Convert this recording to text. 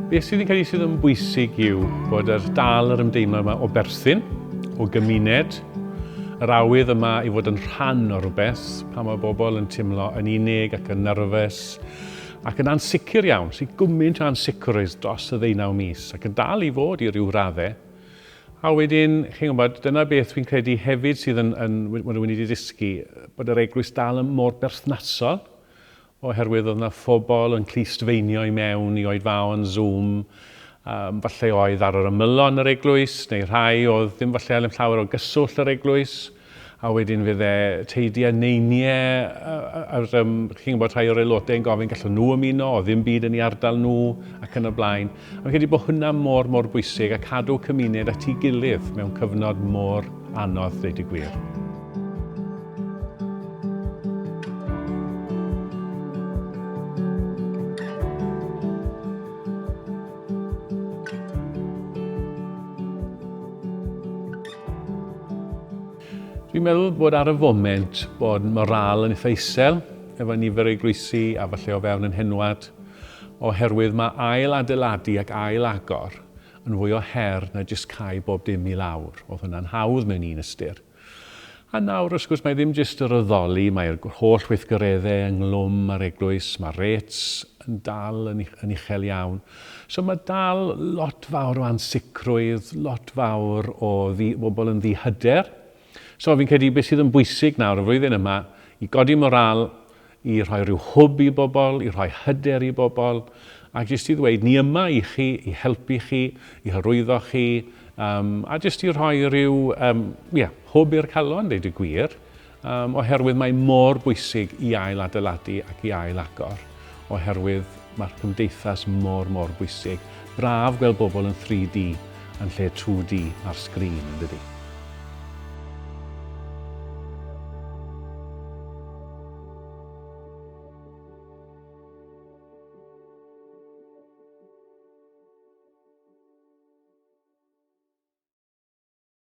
Beth sydd yn credu sydd yn bwysig yw bod yr dal yr ymdeimlad yma o berthyn, o gymuned, yr awydd yma i fod yn rhan o rhywbeth, pan mae bobl yn teimlo yn unig ac yn nerfus ac yn ansicr iawn, sy'n gwmynt o ansicrwydd dros y ddeunaw mis ac yn dal i fod i ryw raddau. A wedyn, chi'n gwybod, dyna beth fi'n credu hefyd sydd yn, yn, mae rhywun wedi dysgu, bod yr eglwys dal yn mor berthnasol, oherwydd oedd 'na phobl yn clustfeinio i mewn i oedfaon Zoom, um, falle oedd ar yr ymylon yr eglwys, neu rhai oedd ddim falle ddim llawer o gyswllt yr eglwys, a wedyn fydde teidiau neiniau, ar, um, chi'n gwybod, rhai o'r aelodau yn gofyn gallwn nhw ymuno, oedd ddim byd yn ei ardal nhw, ac yn y blaen. A fi'n credu bod hwnna mor, mor bwysig, a cadw cymuned at ei gilydd mewn cyfnod mor anodd, dweud y gwir. Dwi'n meddwl bod ar y foment bod morâl yn eitha isel efo nifer o eglwysi a falle o fewn yn henwad oherwydd mae ail adeiladu ac ail agor yn fwy o her na jyst cau bob dim i lawr. Oedd hwnna'n hawdd mewn un ystyr. A nawr, wrth gwrs, mae ddim jyst yr addoli, mae'r holl weithgareddau ynghlwm â'r eglwys, mae rêts yn dal yn, yn uchel iawn. So mae dal lot fawr o ansicrwydd, lot fawr o ddi, bobl yn ddihyder. So fi'n credu beth sydd yn bwysig nawr y flwyddyn yma, i godi moral, i rhoi rhyw hwb i bobl, i rhoi hyder i bobl, ac jyst i ddweud, ni yma i chi, i helpu chi, i hyrwyddo chi, um, a jyst i rhoi rhyw um, yeah, hwb i'r calon, dweud y gwir, um, oherwydd mae mor bwysig i ail adeiladu ac i ail agor, oherwydd mae'r cymdeithas mor, mor bwysig. Braf gweld bobl yn 3D yn lle 2D ar sgrin, yn dydi?